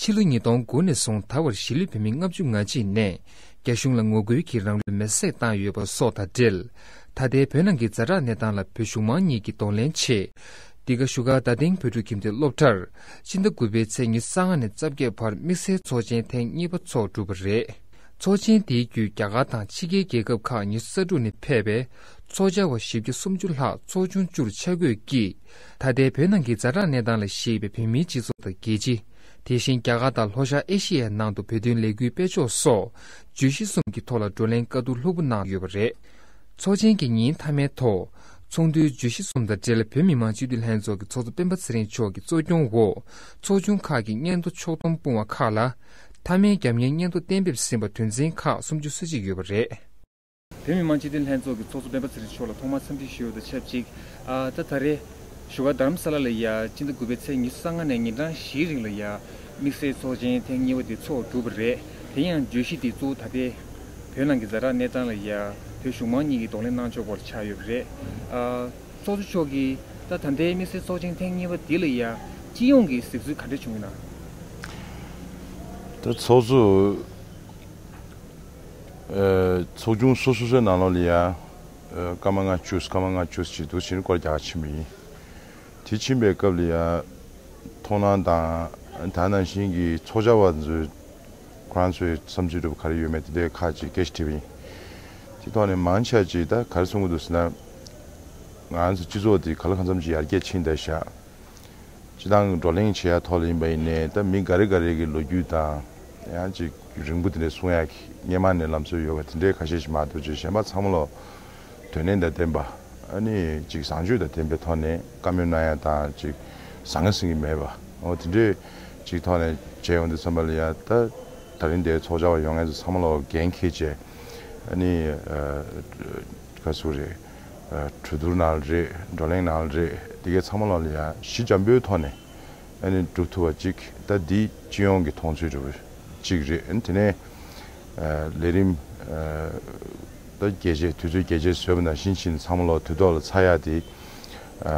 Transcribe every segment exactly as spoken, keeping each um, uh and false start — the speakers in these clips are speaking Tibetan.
ཕྱི་ལོ་ཉིས་སྟོང་དགུ་ནས་བཟུང་ད་བར་གཞིས་ལུས་བོད་མི་ལྔ་བཅུ་ང་གཅིག་ནས་རྒྱ་གཞུང་ལ་ངོ་རྒོལ་གྱིས་རང་ལུས་མེར་སྲེག་བཏང་ཡོད་པ་སོགས་དང་འབྲེལ། ད་ལྟའི་བོད་ནང་གི་ཛ་དྲག་གནས་སྟངས་ལ་བོད་གཞུང་མང་གཉིས་ཀྱིས་གདོང་ལེན་ཆེད། འདི་ག་བཞུགས་སྒར་རྡ་སྟེང་བོད་ཕྲུག་ཁྱིམ་སྡེ་སློབ་གྲྭར་ཕྱི་ཟླ་དགུ་པའི་ཚེས་ཉི་ཤུ་རྩ་ལྔ་ནས་རྩ་བརྒྱད་བར་དམིགས་བསལ་ཚོགས་ཆེན་ཐེངས་གཉིས་པ་འཚོགས་གྲུབ་པ་རེད། ཚོགས་ཆེན་དེའི་བརྒྱུད་རྒྱ་གར་དང་ཕྱི་རྒྱལ་རྒྱལ་ཁབ་ཁག་ཉི་ཤུ་རྩ་དྲུག་ནས་ཕེབས་པའི་ཚོགས་བཅར་བ་བཞི་བརྒྱ་སུམ་ཅུ་ལྷག་ཚོགས་ཆུང་བཅུར་ཆ་བགོས་ཀྱིས། ད་ལྟའི་བོད་ནང་གི་ཛ་དྲག་གནས་སྟངས་ལ་གཞིགས་པའི་བོད་མིའི་སྤྱི་ཚོགས་དང་རྒྱལ་སྤྱི། དེ་བཞིན་རྒྱ་གར་དང་ལྷོ་ཤར་ཨེ་ཤེ་ཡའི་ནང་དུ་བོད་དོན་ལས་འགུལ་སྤེལ་ཕྱོགས་སོགས་བརྗོད་གཞི་གསུམ་གྱི་ཐོག་ལ་བགྲོ་གླེང་བཀའ་བསྡུར་ལྷུག་པོ་གནང་ཡོད་པ་རེད། ཚོགས་ཆེན་གྱི་ཉིན་མཐའ་མའི་ཐོག་ཚོགས་འདུའི་བརྗོད་གཞི་གསུམ་དང་འབྲེལ་བོད་མི་མང་སྤྱི་འཐུས་ལྷན་ཚོགས་ཀྱི་ཚོགས་གཙོ་སྤེན་པ་ཚེ་རིང་མཆོག་གི་གཙོ་སྐྱོང་འོག་ཚོགས་ཆུང་ཁག་གི་སྙན་ཐོ་ཕྱོགས་བསྡོམས་སྤུངས་པ་ཁག་ལ། མཐའ་མའི་རྒྱབ་གཉེར་སྙན་ཐོ་གཏན་འབེབས་ཟིན་པ་དོན་ཚན་ཁག་སུམ་ཅུ་སོ་གཅིག་ཡོད་པ་རེད། བོད་མི་མང་སྤྱི་འཐུས་ལྷན་ཚོགས་ཀྱི་ཚོགས་གཙོ་སྤེན་པ་ཚེ་རིང་མཆོག་ལ་ཐོག་མར་འཚམས་འདྲི་ཞུ་བ་དང་ཆབས་ཅིག་ཨ། ད་ད་རེས་བཞུགས་སྒར་རྡ་རམ་ས་ལ་ལ་ཡ་སྤྱི་ཟླ་དགུ་པའི་ཚེས་ཉི་ཤུ་རྩ་ལྔ་ནས་ཉིན་གྲངས་བཞིའི་རིང་ལ་ཡ་དམིགས་བསལ་ཚོགས་ཆེན་ཐེངས་གཉིས་པ་དེ་འཚོགས་གྲུབ་པ་རེད། དེ་ཡང་བརྗོད་གཞི་དེ་གཙོ་བོ་ད་ལྟའི་བོད་ནང་གི་ཛ་དྲག་གནས་སྟངས་ལ་ཡ་བོད་གཞུང་མང་གཉིས་ཀྱིས་གདོང་ལེན་གནང་ཕྱོགས་སྐོར་ཆགས་ཡོད་པ་རེད། ཨ། ཚོགས་གཙོ་མཆོག་གིས་ད་ད་ལྟའི་དམིགས་བསལ་ཚོགས་ཆེན་ཐེངས་གཉིས་པ་འདི་ལ་ཡ་སྤྱི་ཡོངས་ཀྱི་གཟིགས་ཚུལ་ག་འདྲ་བྱུང་ཡོད་ན། ད་ཚོགས་གཙོ་ཨ། ཚོགས་ཆུང་སོ་སོ་སོའི་ནང་ལོགས་ལ་ཡ། ཨ། སྐར་མ་ལྔ་བཅུ་སྐར་མ་ལྔ་བཅུ་ཞིག་འདུག་ཕྱིན་སྐོར་རྒྱག་ཕྱིན་པ་ཡིན། དེ་ཕྱིན་པའི་སྐབས་ལ་ཡ། མཐོང་སྣང་དང་། ད་ནང་བཞིན་གྱི་ཚོགས་བཅར་བ་ཚོས་ཁོ་རང་ཚོའི་བསམ་ཚུལ་འདྲ་པོ་ག་རེ་ཡོད་མེད་དེ་འདྲའི་ཁག་ཅིག་སྐད་ཆ་དྲིས་པ་ཡིན། དེ་ཐོག་ནས་མང་ཆེ་ཅིག་ད་ག་རེ་གསུང་གི་འདུག་ཟེར་ན། ང་ཚོ་སྤྱི་ཚོགས་འདི་ག་ལ་གང་འཚམ་ཅིག་ཡར་རྒྱས་ཕྱིན་བསྡད་ཤག་སྤྱི་བཏང་གི་བགྲོ་གླེང་བྱེད་ཡ་ཐོག་ལ་ཡིན་པ་ཡིན་ནའི་ད་མི་འགའ་རེ་འགའ་རེ་གི་ལོ་རྒྱུས་དང་། ཡང་ཅིག་རིང་པོ་དེ་འདྲའི་གསུང་ཡ་གི་སྔོན་མ་ནས་ལམ་སྲོལ་ཡོད་པ་དེ་འདྲའི་ཁ་ཤས་ཤིག་མ་གཏོགས་ཅིག་གཞན་པ་ཚང་མ་ལོ་དོན་གནད་དང་ལྡན་པ། ཨ་ནི་ཅིག་བཟང་སྤྱོད་དང་ལྡན་པའི་ཐོག་ནས་བཀའ་མོལ་གནང་ཡ་དང་ཅིག་ཟང་ངེ་ཟིང་ངེ་མེད་པ། འོ་དེ་འདྲའི་ཅིག་ཐོག་ནས་བྱས་ཡོང་དུས་ཙམ་པ་ལ་ཡ་ད་ད་རིང་འདིར་ཚོགས་བཅར་བ་ཡོང་མཁན་ཚོ་ཚང་མ་ལོ་འགན་འཁྱེར་བྱས། ཨ་ནི་ཨ། ག་ཟེར་རེད། ཨ། གྲོས་བསྡུར་ནང་ལ་རེད། བགྲོ་གླེང་ནང་ལ་རེད། དེ་གའི་ཚང་མ་ལོ་ལ་ཡ་ཞི་འཇམ་པོའི་ཐོག་ནས་ཨ་ནི་སྒྲུབ་ཐུབ་པ་ཅིག་ད་འདི་སྤྱི་ཡོངས་ཀྱི་མཐོང་ཚུལ་འདྲ་པོ་ཅིག་རེད། ཨ་ནི་དེ་ནས་ཨ། ལས་རིམ་ཨ། ད་རྒྱས་བཤད་དུས་ཚོད་རྒྱས་བཤད་བཟོས་པ་ནང་བཞིན་ཕྱིན་ཚང་མ་ལོ་དུས་ཐོག་ལ་ཚར་ཡག་དེ་ཨ།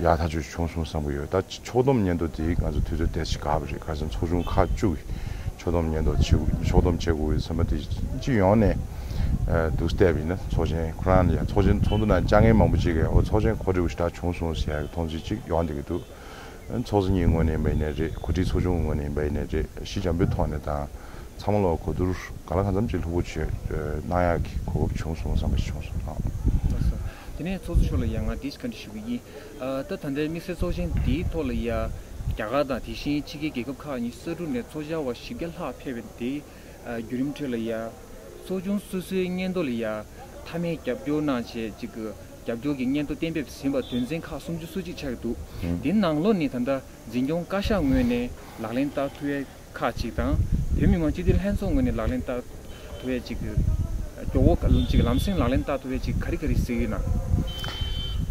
ཡག་ཐག་ཆོད་བྱུང་སོང་བསམ་གྱི་ཡོད། ད་ཕྱོགས་བསྡོམས་སྙན་ཐོ་དེ་ང་ཚོ་དུས་ཚོད་ཏོག་ཙམ་འགོར་བ་རེད། ག་རེ་ཟེར་ན་ཚོགས་ཆུང་ཁག་བཅུ་གི་ཕྱོགས་བསྡོམས་སྙན་ཐོ་བྱེད་དགོས། ཕྱོགས་བསྡོམས་བྱེད་དགོས་ཡོད་ཙམ་པ་དེ་སྤྱི་ཡོངས་ནས་ཨ། འདུག་བལྟས་པ་ཡིན་ན་ཚོགས་ཆེན་ཁོ་རང་ལ་ཡང་ཚོགས་ཆེན་ཚོགས་འདུ་ནང་བཅར་མཁན་མང་པོ་ཅིག་གིས་འོ་ཚོགས་ཆེན་གོ་སྒྲིག་པོ་ཞེ་དྲག་བྱུང་སོང་ཟེར་ཡག་གི་མཐོང་ཚུལ་ཅིག་ཡོང་བསྡད་ཀྱི་འདུག་ཚོགས་གཙོ་གཉིས་ངོས་ནས་ཡིན་པ་ཡིན་ནའི་རེད། གོ་སྒྲིག་ཚོགས་ཆུང་ངོས་ནས་ཡིན་པ་ཡིན་ནའི་རེད། ཞི་འཇམ་པོའི་ཐོག་ནས་དང་ཚང་མ་ལོ་གོ་བསྡུར་གང་ལ་གང་འཚམ་ཅིག་ལྷུག་པོ་བྱས་གནང་ཡག་གི་གོ་སྐབས་བྱུང་སོང་བསམ་པ་ཞིག་བྱུང་སོང་། ལགས་སོ། དེ་ནས་ཚོགས་གཙོ་མཆོག་ལ་ཡང་ང་འདི་ཞིག་བཀའ་འདྲི་ཞུ་གི་ཡིན། ཨ། ད་ད་ལྟའི་དམིགས་བསལ་ཚོགས་ཆེན་འདིའི་ཐོག་ལ་ཡ་རྒྱ་གར་དང་དེ་བཞིན་ཕྱི་རྒྱལ་རྒྱལ་ཁབ་ཁག་ཉི་ཤུ་རྩ་དྲུག་ནས་ཚོགས་བཅར་བ་བཞི་བརྒྱ་ལྷག་ཕེབས་པའི་འདིའི་ཨ། བརྒྱུད་རིམ་ཁྲོད་ལ་ཡ་ཚོགས་ཆུང་སོ་སོའི་སྙན་ཐོ་ལ་ཡ་མཐའ་མའི་རྒྱབ་སྐྱོར་གནང་བྱས་ཅིག་གི་རྒྱབ་སྐྱོར་གྱི་སྙན་ཐོ་གཏན་འབེབས་ཟིན་པ་དོན་ཚན་ཁག་སུམ་ཅུ་སོ་གཅིག་ཆགས་ཀྱི་འདུག་ཨང་། དེའི་ནང་ལོགས་ནས་ད་ལྟ་འཛིན་སྐྱོང་བཀའ་ཤག་ངོས་ནས་ལག་ལེན་བསྟར་ཐུབ་ཡས་ཁག་ཅིག་དང་བོད་མི་མང་སྤྱི་འཐུས་ལྷན་ཚོགས་ངོས་ནས་ལག་ལེན་བསྟར་ཐུབ་ཡས་ཅིག་གི་མགྱོགས་པོ་ཅིག་ལམ་སེང་ལག་ལེན་བསྟར་ཐུབ་ཡས་ཅིག་ག་རེ་ག་རེ་གཟིགས་ཡོད་ན།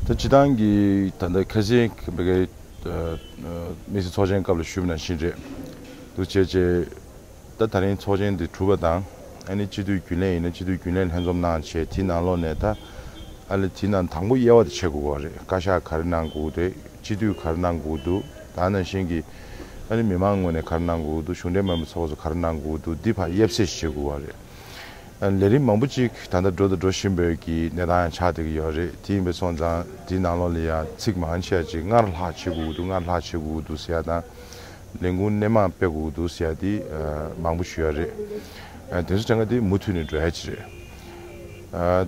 ད་སྤྱི་བཏང་གི་ད་ལྟ་ཁ་སང་བོད་ཀྱི་དམིགས་བསལ་ཚོགས་ཆེན་སྐབས་ལ་ཞུས་པ་ནང་བཞིན་རེད། འདུག་བྱས་བྱས། ད་ད་རིང་ཚོགས་ཆེན་འདི་གྲུབ་པ་དང་། ཨ་ནི་སྤྱི་འཐུས་རྒྱུན་ལས་ཡིན་ན་སྤྱི་འཐུས་རྒྱུན་ལས་ལྷན་འཛོམས་གནང་བྱས་དེའི་ནང་ལོགས་ནས་ད། ཨ་ལེ་དེའི་ནང་དང་པོ་དབྱེ་བ་དེ་ཕྱེ་དགོས་པ་རེད། བཀའ་ཤག་ག་རེ་གནང་དགོས་འདུག་སྤྱི་འཐུས་ག་རེ་གནང་དགོས་འདུག་ད་ནང་བཞིན་གྱི། ཨ་ནི་མི་མང་ངོས་ནས་ག་རེ་གནང་དགོས་འདུག་གཞུང་འབྲེལ་མིན་པ་ཚོགས་པ་ཚོ་ག་རེ་གནང་དགོས་འདུག་འདི་ཕར་དབྱེ་བ་ཕྱེ་བྱེད་དགོས་པ་རེད། ཨ་ནི་ལས་རིམ་མང་པོ་ཅིག་ད་ལྟ་འགྲོ་དང་འགྲོ་བཞིན་པའི་གི་གནས་སྟངས་ཡང་ཆགས་བསྡད་ཀྱི་ཡོད་རེད། དེ་ཡིན་པ་སོང་ཙང་དེའི་ནང་ལོགས་ལ་ཡང་ཚིག་མང་ཆེ་བ་ཅིག་སྔར་ལྷག་བྱེད་དགོས་འདུག་སྔར་ལྷག་བྱེད་དགོས་འདུག་ཟེར་ཡ་དང་། ལས་འགུལ་སྣེ་མང་སྤེལ་དགོས་འདུག་ཟེར་ཡ་དེ་མང་པོ་ཞུ་ཡ་རེད། དེ་ཚོ་གྲངས་ཀ་དེ་མུ་མཐུད་ནས་འགྲོ་ཡ་ཅིག་རེད།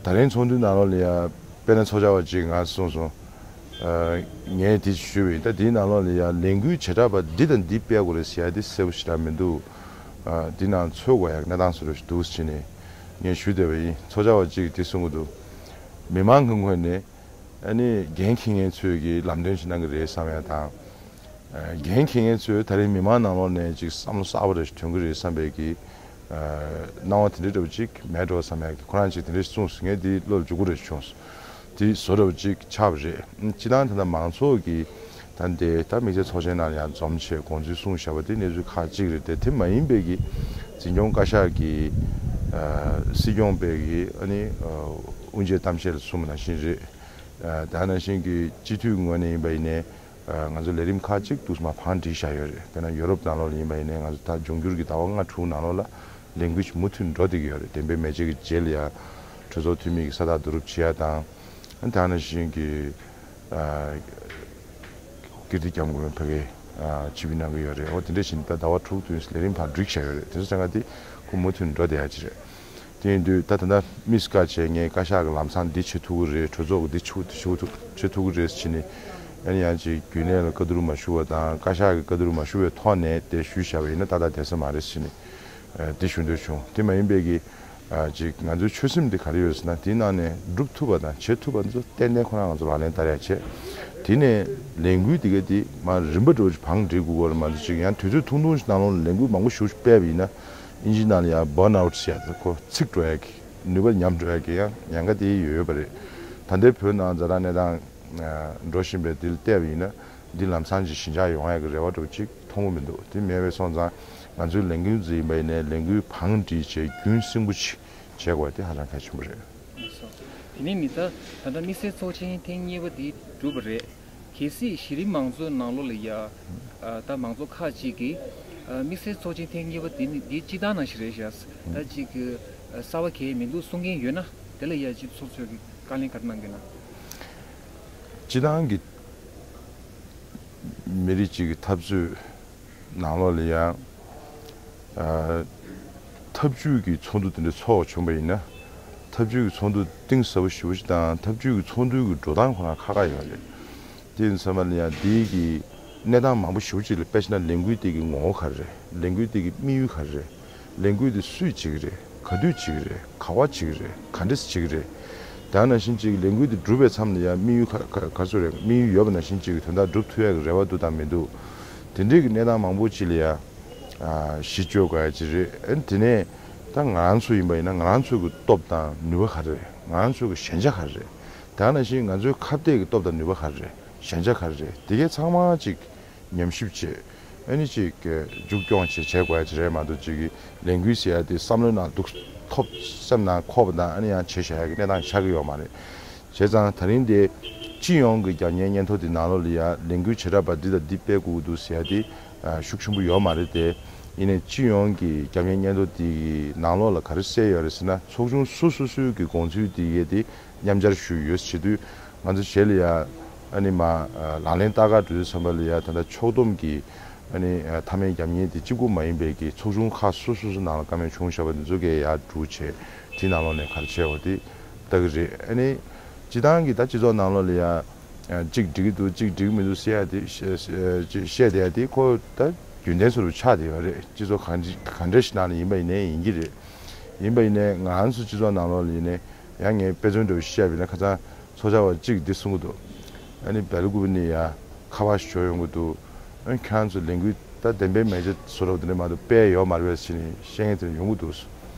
ད་རིང་ཚོགས་འདུའི་ནང་ལོགས་ལ་ཡ་དཔེར་ན་ཚོགས་བཅར་བ་ཅིག་ང་གསུངས་སོང་། ངས་དེ་ཞུས་པ་ཡིན། ད་དེའི་ནང་ལོགས་ལ་ཡ་ལས་འགུལ་བྱེ་བྲག་པ་འདི་དང་འདི་སྤེལ་དགོས་རེད་ཟེར་ཡ་དེ་གསལ་པོ་ཞེ་དྲག་མི་འདུག་དེའི་ནང་འཚོལ་དགོས་ཡ་གནས་སྟངས་བཟོ་འདྲ་ཞིག་འདུག་ཟེར་ནས་ངས་ཞུས་བསྡད་པ་ཡིན། ཚོགས་བཅར་བ་ཅིག་གིས་དེ་གསུང་གི་འདུག་མི་མང་གི་ངོས་ནས། ཨ་ནི་འགན་འཁྱེར་མཁན་ཚོས་ཀྱི་ལམ་སྟོན་ཞིག་གནང་གི་རེད་བསམ་ཡ་དང་། ཨ། འགན་འཁྱེར་མཁན་ཚོས་ད་རེས་མི་མང་ནང་ལོགས་ནས་ཅིག་བསམ་བློ་གསར་པ་རེ་ཞིག་ཐོན་གི་རེད་བསམ་པའི་གི། ཨ། སྣང་བ་དེ་འདྲ་འདྲ་བོ་ཅིག་མེད་འགྲོ་བསམ་ཡ་གི་ཁོ་རང་ཅིག་དེ་འདྲ་ཞིག་གསུངས་སོང་། ངས་འདི་བློ་ལ་འཇུག་གི་རེད་བྱུང་སོང་། དེ་བཟོ་འདྲ་བོ་ཅིག་ཆགས་པ་རེད། སྤྱི་བཏང་ད་ལྟ་མང་ཚོགས་ཀྱི་ད་འདི་ད་དམིགས་བསལ་ཚོགས་ཆེན་ནང་ཡང་འཛོམས་བྱས་དགོངས་ཚུལ་གསུངས་བཞག་པ་དེ་གནས་ཚུལ་ཁག་ཅིག་རེད་དེ། དེ་མ་ཡིན་པའི་གི་འཛིན་སྐྱོང་བཀའ་ཤག་གི། ཨ། སྲིད་སྐྱོང་པའི་གི་ཨ་ནི། ཨ། དབུ་འབྱེད་གཏམ་བཤད་ལ་གསུངས་པ་ནང་བཞིན་རེད། ཨ། ད་ནང་བཞིན་གྱི་སྤྱི་འཐུས་ངོས་ནས་ཡིན་པ་ཡིན་ནའི། ང་ཚོ་ལས་རིམ་ཁག་ཅིག་ཏུ་མ་བང་བསྒྲིགས་བཞག་ཡོད་རེད། དཔེར་ན་ཡོ་རོབ་ནང་ལོགས་ལ་ཡིན་པ་ཡིན་ནའི་ང་ཚོ་ད་འབྱུང་འགྱུར་གྱི་ཟླ་བ་ལྔ་དྲུག་ནང་ལོགས་ལ་ལས་འགུལ་ཞིག་མུ་མཐུད་འགྲོ་བསྡད་ཀྱི་ཡོད་རེད། བདེན་པའི་མེ་ལྕེ་གི་རྗེས་ལ་ཡ་གྲོས་ཚོགས་འཐུས་མི་གི་ས་རྟགས་བསྡུ་རུབ་བྱེད་ཡ་དང་། ཨ་ནི་ད་ནང་བཞིན་གྱི་ཀིརྟི་སྐྱབས་མགོན་ཕ་གི་ཕྱིར་འབུད་གནང་གི་ཡོད་རེད། འོ་དེ་འདྲ་བྱས་ནས་ད་ཟླ་བ་དྲུག་བདུན་ལས་རིམ་བང་བསྒྲིགས་བཞག་ཡོད་རེད། དེ་ཚོ་ཚང་མ་དེ་ཁོ་མུ་མཐུད་འགྲོ་བསྡད་ཡ་ཅིག་རེད། དེ་ཡིན་དུས་ད་ད་ལྟ་དམིགས་བཀར་བྱས་ངས་བཀའ་ཤག་གི་ལམ་སང་འདི་བྱེད་ཐུབ་ཀྱི་རེད། གྲོས་ཚོགས་ཀྱི་འདི་བྱེད་ཐུབ་ཀྱི་རེད་བྱེད་ཐུབ་ཀྱི་རེད་བྱས་ནས། ཨ་ནི་ཡང་ཅིག་རྒྱུན་ལས་ལ་བཀའ་བསྡུར་མ་ཞུ་བ་དང་བཀའ་ཤག་གི་བཀའ་བསྡུར་མ་ཞུ་བའི་ཐོག་ནས་དེ་ཞུས་བཞག་པ་ཡིན་ན་ཏག་ཏག་བསྡད་ས་མ་རེད་བྱས་ནས། ཨ་དེ་ཞུ་འདོད་བྱུང་། དེ་མ་ཡིན་པའི་གི་ཨ་ཅིག་ང་ཚོའི་ཆོད་སེམས་དེ་ག་རེ་ཡོད་ཟེར་ན། དེའི་ནང་ནས་སྒྲུབ་ཐུབ་པ་དང་བྱེད་ཐུབ་པ་འདི་ཚོ་ཏན་ཏན་ཁོ་རང་ང་ཚོ་ལག་ལེན་བསྟར་ཡ་བྱས། དེ་ནས་ལས་འགུལ་དེ་ག་དེ་མར་རིམ་པ་འགྲོ་བཞིན་བང་སྒྲིག་དགོས་པ་རེད་མ་གཏོགས། ཅིག་ཡང་དུས་ཚོད་ཐུང་ཐུང་ཞིག་ནང་ལོགས་ལ་ལས་འགུལ་མང་པོ་ཞིག་སྤེལ་བ་ཡིན་ན། ཨིན་ཇི་ནང་ལ་ཡང་བརན་ཨའུཊ་ཟེར་ཡ་དེ་ཁོ་ཚིག་འགྲོ་ཡ་གི་ནུས་པ་ཉམས་འགྲོ་ཡ་གི་ཡང་ཉེན་ཁ་དེ་ཡོད་ཡོད་པ་རེད། ད་ལྟའི་བོད་ནང་ཛ་དྲག་གནས་སྟངས་འགྲོ་བཞིན་པའི་དེ་ལ་བལྟས་པ་ཡིན་ན། འདི་ལམ་སང་ཅིག་ཞི་འཇགས་ཡོང་ཡ་གི་རེ་བ་འདྲ་པོ་ཅིག་མཐོང་གི་མི་འདུག་དེ་མེད་པའི་སོང་ཙང་ང་ཚོའི་ལས་འགུལ་འཛིན་པ་ཡིན་ནའི་ལས་འགུལ་བང་སྒྲིག་བྱས་རྒྱུན་སྲིང་པོ་ཅིག་བྱེད་དགོས་པ་དེ་ཧ་ཅང་གལ་ཆེན་པོ་རེད། དེ་ནས་ནི་ད་ད་ལྟ་དམིགས་བསལ་ཚོགས་ཆེན་ཐེངས་གཉིས་པ་འདི་གྲུབ་པ་རེད། གལ་སྲིད་གཞི་རིམ་མང་གཙོའི་ནང་ལོགས་ལ་ཡ། ཨ་ད་མང་གཙོ་ཁག་ཅིག་གིས་ཨ་དམིགས་བསལ་ཚོགས་ཆེན་ཐེངས་གཉིས་པ་འདི་ནི་འདི་སྤྱི་བཏང་ནང་བཞིན་རེད་ཤག་ད་ཅིག་གི་ཨ་གསར་པ་གང་ཡང་མི་འདུག་གསུང་མཁན་ཡོད་ན། དེ་ལ་ཡ་སྤྱི་ཚོགས་ཚོས་ཀྱི་བཀའ་ལན་ག་རེ་གནང་གི་ཡོད་ན། སྤྱི་བཏང་གི་མི་རིགས་གཅིག་གི་འཐབ་རྩོད་ནང་ལོགས་ལ་ཡང་། ཨ་འཐབ་ཇུས་ཀྱི་ཚོགས་འདུ་དེ་འདྲ་ཚོགས་བྱུང་བ་ཡིན་ན། འཐབ་ཇུས་ཀྱི་ཚོགས་འདུ་གཏིང་ཟབ་པོ་ཞེ་པོ་ཅིག་དང་། འཐབ་ཇུས་ཀྱི་ཚོགས་འདུའི་གི་འགྲོ་སྟངས་ཁོ་རང་ཁག་ཁག་ཡོད་རེད། དེ་ཡིན་ཙམ་པ་ལ་ཡང་འདིའི་གི་གནས་སྟངས་མང་པོ་ཞེ་པོ་ཅིག་ལ། དཔེ་བྱས་ན་ལས་འགུལ་དེ་གི་ངོ་བོ་ག་རེ་རེད། ལས་འགུལ་དེ་གི་དམིགས་ཡུལ་ག་རེ་རེད། ལས་འགུལ་དེ་སུས་བྱེད་ཀྱི་རེད། ག་དུས་བྱེད་ཀྱི་རེད། ག་པར་བྱེད་ཀྱི་རེད། ག་འདྲས་བྱེད་ཀྱི་རེད། དེ་ནང་བཞིན་ཅིག་ལས་འགུལ་དེ་གྲུབ་པའི་མཚམས་ལ་ཡང་དམིགས་ཡུལ་ག་ག་ག་ཚོད་རེད། དམིགས་ཡུལ་ཡོད་པ་ནང་བཞིན་ཅིག་དོན་དག་གྲུབ་ཐུབ་ཡག་གི་རེ་བ་འདུག་དང་མི་འདུག་དེ་འདྲའི་གི་གནས་སྟངས་མང་པོ་ཅིག་ལ་ཡང་ཨ་གཞི་བཅོལ་དགོས་ཡ་ཅིག་རེད། ཨ་ནི་དེ་ནས་ད་ང་རང་ཚོ་ཡིན་པ་ཡིན་ན་ང་རང་ཚོ་གི་སྟོབས་དང་ནུས་པ་ག་རེ་རེད། ང་རང་ཚོ་གི་ཞན་ཆ་ག་རེ་རེད། དེ་ནང་བཞིན་ང་ཚོའི་ཁ་གཏད་ཀྱི་སྟོབས་དང་ནུས་པ་ག་རེ་རེད། ཞན་ཆ་ག་རེ་རེད། དེ་གའི་ཚང་མ་ཅིག་ཉམས་ཞིབ་བྱེད། ཨ་ནི་ཅིག་མཇུག་སྐྱོང་བྱེད་བྱེད་དགོས་ཡ་ཅིག་རེད་མ་གཏོགས། ཅིག་གི་ལས་འགུལ་ཟེར་ཡ་དེ་བསམ་བློའི་ནང་འདུག་ཐོབ་སེམས་ནང་འཁོར་བ་དང་། ཨ་ནི་ཡང་བྱས་བཞག་ཡ་གི་གནས་སྟངས་ཆགས་ཀྱི་ཡོད་མ་རེད། བྱས་ཙང་ད་རིང་དེ་སྤྱི་ཡོངས་ཀྱི་རྒྱབ་གཉེར་སྙན་ཐོ་དེ་ནང་ལོགས་ལ་ཡ་ལས་འགུལ་བྱེ་བྲག་པ་འདི་དང་འདི་སྤེལ་དགོས་ཀྱི་འདུག་ཟེར་ཡ་དེ་ཤུགས་ཆེན་པོ་ཡོད་མ་རེད་དེ། ཡིན་ནའི་སྤྱི་ཡོངས་ཀྱི་རྒྱབ་གཉེར་སྙན་ཐོ་དེ་གི་ནང་ལོགས་ལ་ག་རེ་གསལ་ཡོད་རེད་ཟེར་ན། ཚོགས་ཆུང་སོ་སོ་སོའི་གི་དགོངས་ཚུལ་དེ་གའི་དེ་མཉམ་སྦྱར་ཞུས་ཡོད་ཟེར་དུས། ང་ཚོ་རྗེས་ལ་ཡ་ཨ་ནི་མ་ལག་ལེན་བསྟར་ག་འགྲོ་དུས་ཙམ་པ་ལ་ཡ་ད་ལྟ་ཕྱོགས་བསྡོམས་ཀྱི་ཨ་ནི་མཐའ་མའི་རྒྱབ་གཉེར་དེ་གཅིག་པུ་མ་ཡིན་པའི་གི་ཚོགས་ཆུང་ཁག་སོ་སོ་སོ་ནང་ལ་བཀའ་མོལ་བྱུང་བཞག་པ་འདི་ཚོ་གས་ཡར་སྒྲུག་བྱས། དེའི་ནང་ལོགས་ནས་ག་རེ་བྱས་འོ་དེ་ལྟ་གི་རེད། ཨ་ནི་སྤྱི་བཏང་གི་ད་སྤྱི་ཚོགས་ནང་ལོགས་ལ་ཡ་གཅིག་འགྲིག་གི་འདུག་གཅིག་འགྲིག་གི་མི་འདུག་ཟེར་ཡ་དེ་བཤད་བཤད་བསྡད་ཡ་དེ་ཁོ་ད་རྒྱུན་ལྡན་བཟོ་འདྲ་ཆགས་བསྡད་ཡོད་རེད། སྤྱི་ཚོགས་གང་ཅི་གང་འདྲ་ཞིག་ནང་ལ་ཡིན་པ་ཡིན་ནའི་ཡིན་གྱི་རེད། ཡིན་པ་ཡིན་ནའི་ང་རང་ཚོ་སྤྱི་ཚོགས་ནང་ལོགས་ལ་ཡིན་ནའི། ཡང་ངས་དཔེ་མཚོན་འདྲ་བོ་བཤད་པ་ཡིན་ན། ཁ་སང་ཚོགས་བཅར་བ་གཅིག་འདི་གསུང་གི་འདུག་ཨ་ནི་སྦེལ་ཀོབ་ནས་ཡ་ཁ་པར་ཞིག་འབྱོར་ཡོང་གི་འདུག་ཨ་ནི་ཁྱེད་རང་ཚོ་ལས་འགུལ་ད་བདེན་པའི་མེ་ལྕེ་བཟོ་འདྲ་བོ་དེ་འདྲ་མ་གཏོགས་སྤེལ་ཡོད་མ་རེད་པས་ཟེར་ནས་བཤད་མཁན་དེ་འདྲ་ཡོང་གི་འདུག་